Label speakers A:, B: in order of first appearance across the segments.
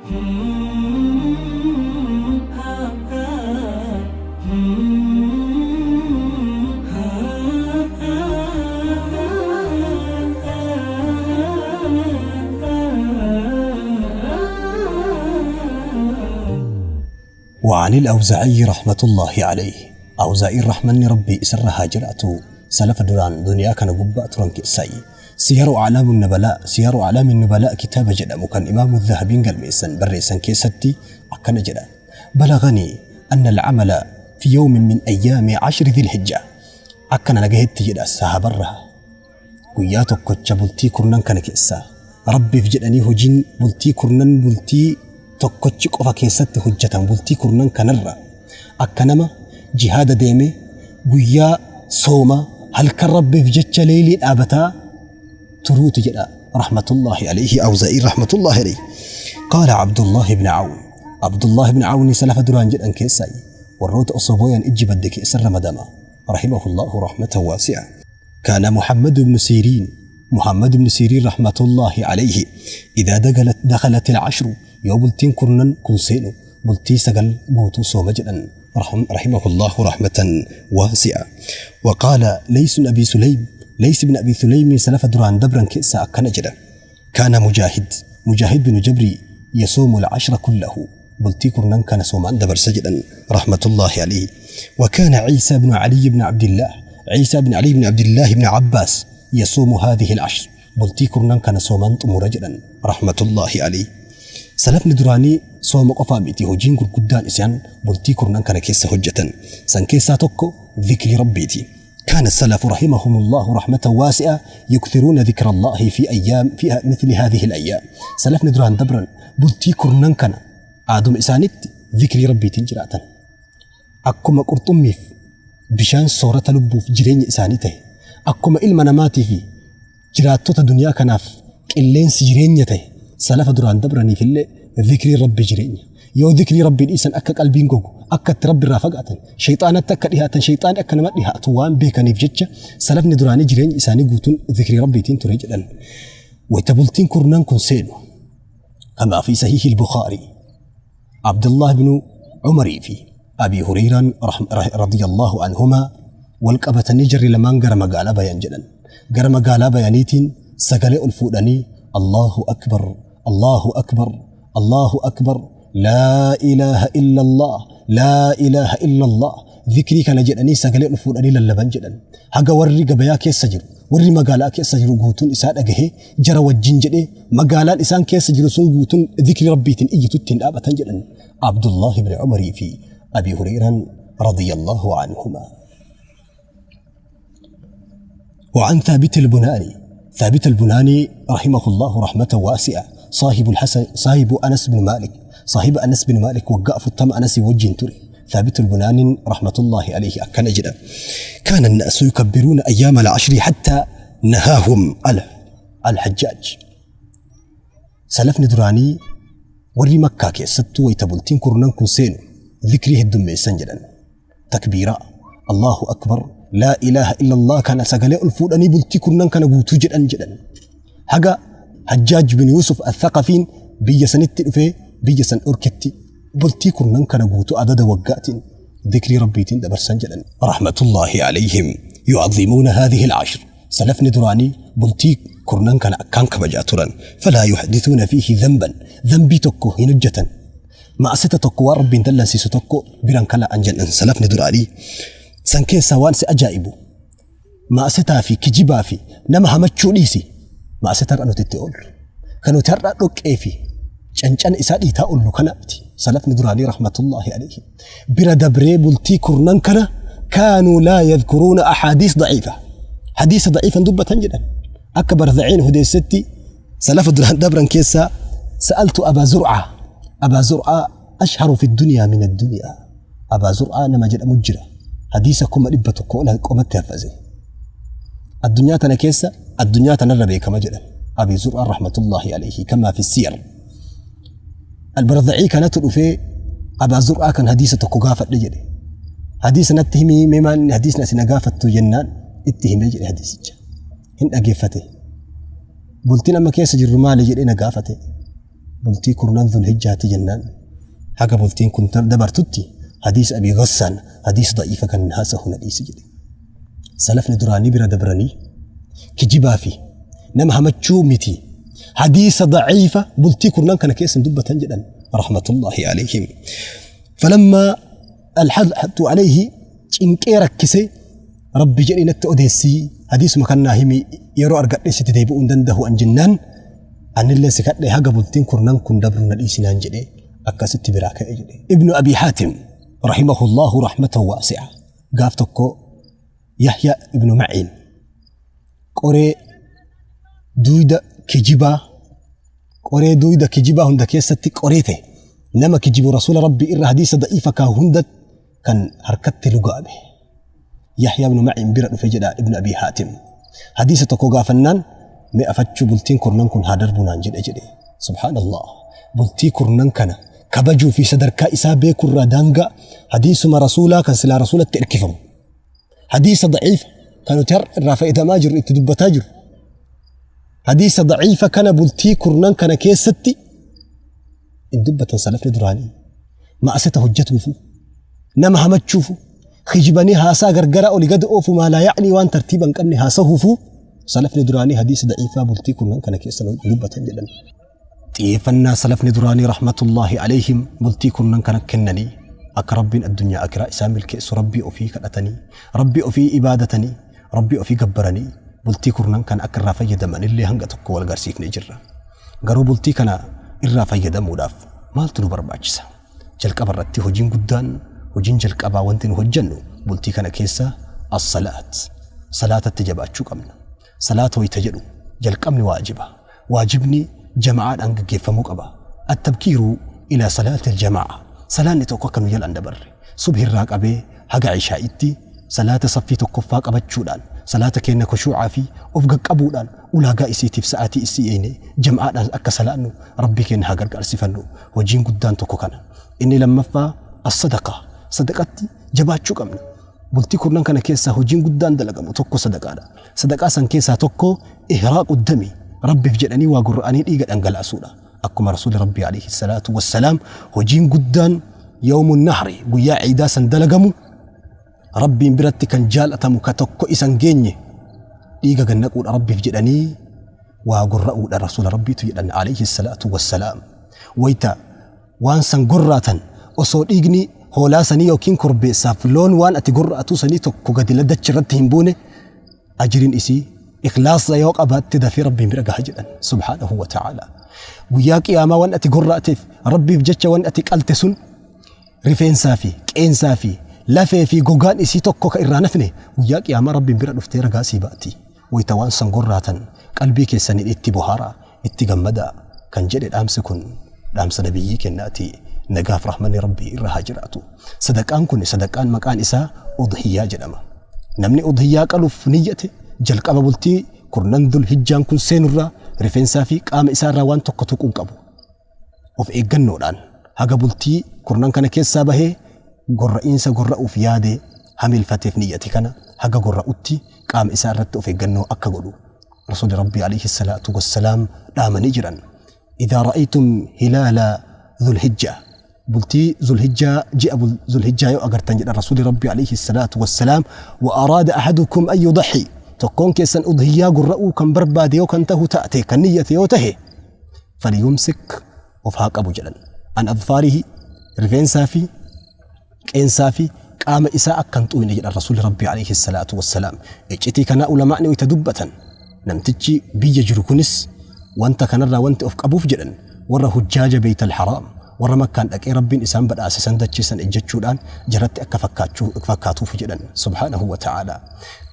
A: وعن الأوزاعي رحمة الله عليه، أوزاعي رحمن ربي إسرها جرأته، سلف duraan duniyaa kana gubbaa turan keessaayi. Siyaru A'laamu Nubalaa, Siyaru A'laami Nubalaa kitaaba jedhamu kan Imaamu Dhahabiin galmeessan barreessan keessatti akkana jedha. Balaganii anna al-amala fi yawmin min ayyaami ashri dhil hijja. Akkana nagahetti jedha sahabarraa. Guyyaa tokkocha bultii kurnan kana keessaa Rabbiif jedhanii hojiin bultii kurnan bultii tokkochi qofa keessatti hojjetan bultii kurnan kanarra akka nama jihaada deeme guyyaa sooma halkan Rabbiif jecha leeylii dhaabataa turuuti jedha rahmatullahi alayhi, Awzaa'ii rahmatullahi alayhi. Qaala Abdullahi ibn Awn, Abdullahi ibn Awn salafa duraan jedhan keessaa warroota osoo booyan ijji badde keessa ramadama, rahimahullahu rahmatan waasi'a. كان محمد بن سيرين، محمد بن سيرين رحمة الله عليه، إذا دخلت العشر، yoo bultiin kurnan kun seenu bultii 9 guutuu sooma jedhan، رحمه الله رحمة واسعة. وقال ليث بن أبي سليم، ليث بن أبي سليم سلف duraan dabran keessaa akkana jedha. كان مجاهد، مجاهد بن جبري، يصوم العشر كله، bultii kurnan kana soomaan dabarsa jedhan، رحمة الله عليه. وكان عيسى بن علي بن عبد الله، عيسى بن علي بن عبد الله بن عباس، يصوم هذه العشر، bultii kurnan kana soomaan xumura jedhan، رحمة الله عليه. Salafni duraanii sooma qofaa miti, hojiin gurguddaan isaan bultii kurnan kana keessa hojjetan. San keessaa tokko dhikrii Rabbiiti. كان السلف رحمهم الله رحمة واسعة يكثرون ذكر الله في أيام في مثل هذه الأيام. Salafni duraan dabran bultii kurnan kana aaduma isaanitti dhikrii Rabbiitiin jiraatan. Akkuma qurxummiif bishaan soorata lubbuuf jireenya isaanii ta'e, akkuma ilma namaatii fi jiraattota duniyaa kanaaf qilleensi jireenya ta'e, salafa duraan dabraniif illee dhikrii Rabbi jireenya. Yoo dhikrii Rabbii dhiisan akka qalbiin gogu, akka itti Rabbi irraa fagaatan, shayxaanatti akka dhihaatan, shayxaanni akka nama dhihaatu waan beekaniif jecha salafni duraanii jireenya isaanii guutuun dhikrii Rabbiitiin ture jedhan. Wayita bultiin kurnan kun seenu, كما في صحيح البخاري، عبد الله بن عمر fi أبي هريرة رضي الله عنهما wal qabatanii jarri lamaan gara magaalaa bayan jedhan. Gara magaalaa bayaniitiin sagalee ol fuudhanii الله أكبر، الله أكبر، الله أكبر، لا إله إلا الله، لا إله إلا الله، dhikrii kana jedhanii sagalee ol fuudhanii lallaban jedhan. Haga warri gabayaa keessa jiru, warri magaalaa keessa jiru guutuun isaa dhagahee jara wajjin jedhee magaalaan isaan keessa jiru sun guutuun dhikrii Rabbiitiin iyyitutti hin dhaabatan jedhan. Abdullah ibn Umarii fi Abi Hurayraan رضي الله عنهما. وعن ثابت البناني، ثابت البناني رحمه الله رحمة واسعة، صاحب الحسن، صاحب أنس بن مالك، صاحب أنس بن مالك، waggaa 40 أنس wajjin ture. ثابت البناني رحمة الله عليه akkana jedha. كان الناس يكبرون أيام العشر حتى نهاهم الحجاج. Salafni duraanii warri Makkaa keessattuu wayita bultiin kurnan kun seenu dhikrii heddummeessan jedhan. Takbiiraa, الله أكبر، لا إله إلا الله kana sagalee ol fuudhanii bultii kurnan kana guutuu jedhan jedhan. Haga Hajjaaj bin Yusuf Athaqafiin biyya sanitti dhufee biyya san dhorketti bultii kurnan kana guutuu adada waggaatiin dhikrii Rabbiitiin dabarsan jedhan. رحمة الله عليهم يعظمون هذه العشر. Salafni duraanii bultii kurnan kana akkaan kabajaa turan. فلا يحدثون فيه ذنبا، dhanbii tokko hin hojjetan. Ma'asita tokko, waan Rabbiin dallansiisu tokko biran kala'an jedhan salafni duraanii. San keessaa waan si ajaa'ibu, ma'asitaa fi kijibaa fi nama hamachuu dhiisi. Ma'asita har'a nuti itti oollu. Kan nuti har'a dhoqqee fi cancana isaa dhiitaa oollu kana miti. Salafni duraanii رحمة الله عليهم. Bira dabree bultii kurnan kana كانوا لا يذكرون أحاديث ضعيفة. Hadiisa da'iifan dubbatan jedhan. Akka Barzaciin hudeessetti salafa duraan dabran keessaa سألت أبا زرعة، أبا زرعة أشهر في الدنيا من الدنيا. Abaa Zur'aa nama jedhamu jira. Hadiisa 100,000 ol qomatti hafaze. Addunyaa tana keessa addunyaa tanarra beekama jedhan. Abii Zur'aa رحمة الله عليه كما في السير. Albarzacii kanatu dhufee Abaa Zur'aa kan hadiisa tokko gaafadhe jedhe. Hadiisa natti himii mee, maal hadiisni ati na gaafattu jennaan itti himee jedhe hadiisicha. Hin dhageeffate. Bultiin amma keessa jirru maali jedhee na gaafate. Bultii kurnan Dhulhijjaati jennaan haga bultiin kun dabartutti hadiisa Abii Ghassaan hadiisa da'iifa kan haasahu na dhiisi jedhe. Salafni duraanii bira dabranii kijibaa fi nama hamachuu miti hadiisa da'iifa bultii kurnan kana keessa hin dubbatan jedhan rahmatullahi alayhim. Falammaa alhadtu alayhi cinqee rakkise Rabbi jedhii natti odeessii hadiisuma kan naa himi yeroo argadhee sitti deebi'uu hin dandahu an jennaan anillee si kadhe haga bultiin kurnan kun dabruu na dhiisi naan jedhe akkasitti biraa ka'e jedhe. Ibnu Abii Haatim rahimahullahu rahmatan waasi'a gaaf tokko Yahya ibnu Maciin qoree duuyda kijibaa qoree duuyda kijibaa hunda keessatti qoree ta'e nama kijibu rasuula rabbii irra hadiisa da'iifa kaahu hunda kan harkatti lugaame Yahyaa ibnu Maciin bira dhufe jedha Ibnu Abii Haatim. Hadiisa tokko gaafannaan mee afachuu bultiin kurnan kun haa darbu naan jedhe jedhe. Subhaanallah. Bultii kurnan kana kabajuu fi sadarkaa isaa beekurraa daangaa hadiisuma rasuulaa kan silaa rasuulatti erkifamu. Hadiisa daciifa kan nuti har'a irraa fayyadamaa jirru itti dubbataa jirru. Hadiisa daciifa kana bultii kurnan kana keessatti hin dubbatan salafni duraanii. Ma'asata hojjetuufu, nama hamachuufu, kijibanii haasaa gargaraa oli gad oofu maa laa ya'nii waan tartiiba hin qabne haasahuufu salafni duraanii hadiisa daciifaa bultii kurnan kana keessa hin dubbatan jedhan. Xiyyeeffannaa salafni duraanii rahmatullaahi alayhim bultii kurnan kana kennanii akka Rabbiin addunyaa akiraa isaan milkeessu Rabbii ofii kadhatanii, Rabbii ofii ibaadatanii, Rabbii ofii gabbaranii bultii kurnan kana akka irraa fayyadaman illee hanga tokko wal garsiifnee jirra. Garuu bultii kana irraa fayyadamuudhaaf maaltu nu barbaachisa? Jalqaba irratti hojiin guddaan hojiin jalqabaa wanti nu hojjennu bultii kana keessa as-salaat. Salaatatti jabaachuu qabna. Salaata wayita jedhu jalqabni waajiba. Waajibni jama'aadhaan gaggeeffamuu qaba. At-tabkiiru ila salaatil jamaa'a. Salaanni tokko akka nu jala hin dabarre. Subhirraa qabee haga ishaa'itti salaata saffii tokkoffaa qabachuudhaan salaata keenna kushuu'aa fi of gaqqabuudhaan ulaagaa isiitiif sa'aatii isii eeynee jam'aadhaan akka salaannu Rabbii keenna haa gargaarsifannu. Hojiin guddaan tokko kana. Inni lammaffaa as-sadaqaa. Sadaqatti jabaachuu qabna. Bultii kurnan kana keessaa hojiin guddaan dalagamu tokko sadaqaadha. Sadaqaa san keessaa tokko ihraaqu dami Rabbiif jedhanii waa gurra'anii dhiiga dhangalaasuudha. Akkuma Rasuulli Rabbii alayhi salaatu wassalaam hojiin guddaan yawmun nahri guyyaa ciidaa san dalagamu Rabbiin biratti kan jaalatamu ka tokko isan geenye dhiiga gannaquudha Rabbiif jedhanii waa gorra'uudha Rasuula Rabbiitu jedhan alayhi salaatu wassalaam. Wayta waan san gorraatan osoo dhiigni hoolaa sanii yookiin korbeessaaf loon waan ati gorra'atuu sanii tokko gadi dachi irratti hin buune ajriin isii ikhlaasa yoo qabaatte dafee Rabbiin bira gaha jedhan subhaanahu wa ta'ala. Guyyaa qiyaamaa waan ati gorra'ateef Rabbiif jecha waan ati qalte sun rifeensaa fi qeensaa fi lafee fi gogaan isii tokko ka irraa nafne guyyaa qiyaamaa Rabbiin bira dhuftee ragaa sii baati. Wayta waan san gorraatan qalbii keessaniin itti bohaaraa itti gammadaa kan jedhe dhaamsi kun dhaamsa nabiyyii kennaati nagaaf rahmanni Rabbii irra haa jiraatu. Sadaqaan kun sadaqaan maqaan isaa udhiyyaa jedhama. Namni udhiyyaa qaluuf niyyate jalqaba bultii kurnan dhul hijjaan kun seenurraa rifeensaa fi qaama isaarraa waan tokko tuquu hin qabu. Of eeggannoodhaan haga bultii kurnan kana keessaa bahee gorra'iinsa gorra'uuf yaade hamilfateef niyyate kana haga gorra'utti qaama isaa irratti of eeggannoo akka godhu Rasuulli Rabbii alayhi salaatu wassalaam dhaamanii jiran. Idaa ra'aytum hilaala Dhulhijjaa bultii Dhulhijjaa ji'a Dhulhijjaa yoo agartan jedhan Rasuulli Rabbii alayhi salaatu wassalaam wa araada ahadukum an yudaxi tokkoon keessan udhiyyaa gorra'uu kan barbaade yoo kan tahu taate kan niyyate yoo tahe falyumsik of haa qabu jedhan an adfaarihi rifeensaa fi qeensaa fi qaama isaa akka hin xuqne jedhan Rasuulli Rabbii alayhi salaatu wassalaam. Iccitii kanaa ulamaa'ni wayita dubbatan namtichi biyya jiru kunis wanta kanarraa wanti of qabuuf jedhan warra hujjaaja beeytal haraam warra makkaan dhaqee Rabbiin isaan badhaase san dachee san ejjechuudhaan jaratti akka fakkaatuuf jedhan subhaanahu wa ta'aalaa.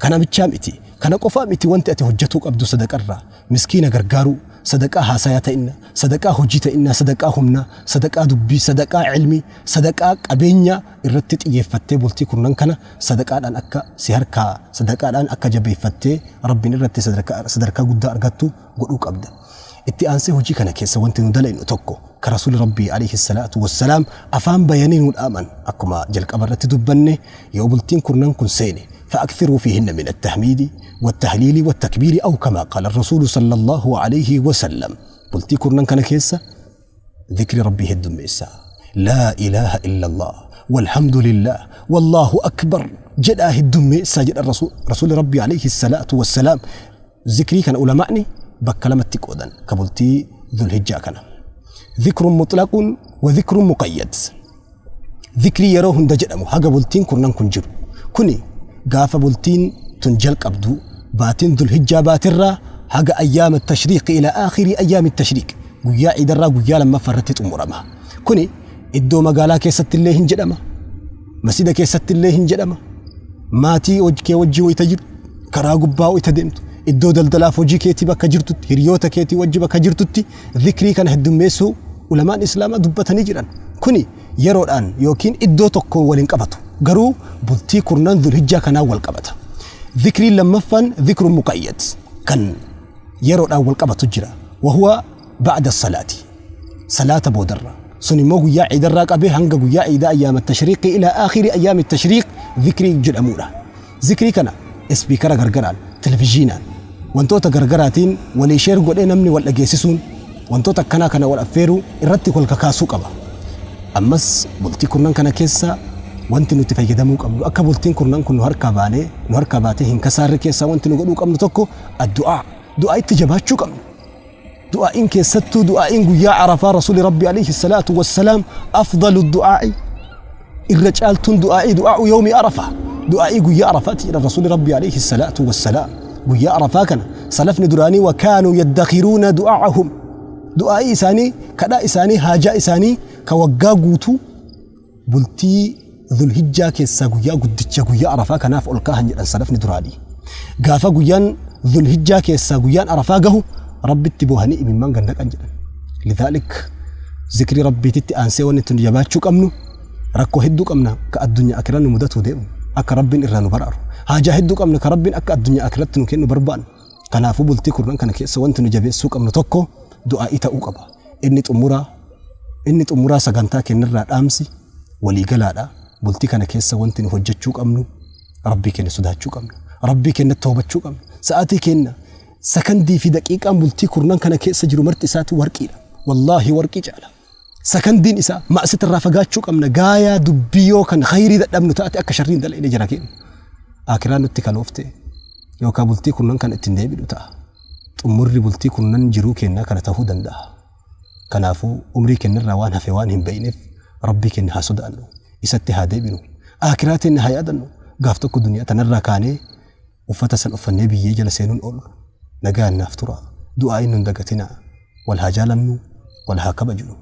A: Kana bichaa miti kana qofaa miti wanti ati hojjetuu qabdu sadaqarraa miskiina gargaaruu, sadaqaa haasayaa ta'inna, sadaqaa hojii ta'inna, sadaqaa humnaa, sadaqaa dubbii, sadaqaa ilmii, sadaqaa qabeenyaa irratti xiyyeeffattee bultii kurnan kana sadaqaadhaan akka si harkaa sadaqaadhaan akka jabeeffattee Rabbiin irratti sadarkaa guddaa argattu godhuu qabda. Itti aansee hojii kana keessa wanti nu dalaynu tokko ka Rasuulli Rabbii alayhi salaatu wassalaam afaan bayanii nu dhaaman akkuma jalqaba irratti dubbanne yoo bultiin kurnan kun seene فأكثروا فيهن من التحميد والتهليل والتكبير أو كما قال الرسول صلى الله عليه وسلم. Bultii kurnan kana keessa Dhikri Rabbii heddummeessaa. Laa ilaaha illallah walhamdulillah wallaahu akbar jedhaa heddummeessaa jedhan Rasuulli Rabbii alayhi salaatu wassalaam. Zikrii kana ulamaa'ni bakka lamatti qoodan ka bultii Dhulhijjaa kana. Dhikrun muxlaqun wa dhikrun muqayyad. Dhikrii yeroo hunda jedhamu haga bultiin kurnan kun jiru. Kuni gaafa bultiin tun jalqabdu baatiin Dhulhijjaa baatirraa haga ayyaama tashriiqi ila aakhirii ayyaami tashriiq guyyaa ciidarraa guyyaa lammaffaa irratti xumurama. Kuni iddoo magaalaa keessatti illee hin jedhama. Masjida keessatti illee hin jedhama. Maatii kee wajjii wayita jirtu, karaa gubbaa wayita deemtu, iddoo daldalaaf hojii keetii bakka jirtutti, hiriyoota keetii wajji bakka jirtutti dhikrii kana heddummeessuu ulamaan Islaamaa dubbatanii jiran. Kuni yeroodhaan yookiin iddoo tokkoon wal hin qabatu. Garuu bultii kurnan Dhulhijjaa kanaan wal qabata. Dhikriin lammaffaan dhikrun muqayyad kan yeroodhaan wal qabatu jira. Wahuwa ba'da salaati. Salaata boodarra. Sun immoo guyyaa ciidarraa qabee hanga guyyaa ciidaa ayyaama tashriiqii ilaa aakhiri ayyaami tashriiq dhikrii jedhamuudha. Zikrii kana ispiikara gargaraan, televizhiinaan, wantoota gargaraatiin walii sheer godhee namni wal dhageessisuun wantoota akkanaa kana wal affeeruu irratti wal kakaasuu qaba. Ammas bultii kurnan kana keessa wanti nuti fayyadamuu qabnu akka bultiin kurnan kun nu harkaa baanee nu harkaa baatee hin kasaarre keessaa wanti nu godhuu qabnu tokko addu'aa. Du'aa itti jabaachuu qabna. Du'aa'iin keessattuu du'aa'iin guyyaa Arafaa Rasuuli Rabbi alayhi salaatu wassalaam afdalu du'aa'i irra caaltuun du'aa'ii du'aa'u yawmi Arafaa du'aa'ii guyyaa Arafaati jedhan Rasuuli Rabbi alayhi salaatu wassalaam guyyaa Arafaa kana salafni duraanii wa kaanuu yaddakhiruuna du'aa'ahum du'aa'ii isaanii kadhaa isaanii haajaa isaanii ka waggaa guutuu Bultii Dhulhijjaa keessaa guyyaa guddicha guyyaa Arafaa kanaaf ol kaahan jedhan salafni duraanii. Gaafa guyyaan Dhulhijjaa keessaa guyyaan Arafaa gahu Rabbitti boohanii imimmaan gad naqan jedhan. Lidhaalik zikrii Rabbiititti aansee wanni tun jabaachuu qabnu rakkoo hedduu qabna ka addunyaa akiraa nu mudatuu deemu akka Rabbiin irraa nu baraaru. Haajaa hedduu qabna ka Rabbiin akka addunyaa akiratti nu kennu barbaannu. Kanaafuu bultii kurnan kana keessa wanti nu jabeessuu qabnu tokko du'aa'ii ta'uu qaba. Inni xumuraa Inni xumuraa sagantaa keenyarraa dhaamsi walii galaadha. Bultii kana keessa wanti nu hojjechuu qabnu Rabbii keenya sodaachuu qabna. Rabbii keenyatti tawbachuu qabna. Sa'aatii keenya sakandii fi daqiiqaan bultii kurnan kana keessa jiru marti isaatu warqiidha. Wallaahi warqii caala. Sakandiin isaa ma'asita irraa fagaachuu qabna. Gaayaa dubbii yoo kan khayrii dadhabnu taate akka sharrii hin dalayne jara keenya. Akiraan nutti kaloofte yookaan bultii kurnan kana ittiin deebinu ta'a. Xumurri bultii kurnan jiruu keenyaa kana tahuu danda'a. Kanaafuu umrii keenyarraa waan hafe waan hin beekneef Rabbii keenya haa sodaannu. Isatti haa deebinu. Aakiraa teenya haa yaadannu. Gaaf tokko duniyaa tanarraa kaanee uffata san uffannee biyyee jala seenuun oolu. Nagaan naaf tura. Du'aa'iin nun dagatinaa. Wal haa jaalannu, wal haa kabajnu.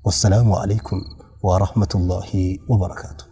A: Wassalaamu alaikum wa rahmatullahi wa barakaatuh.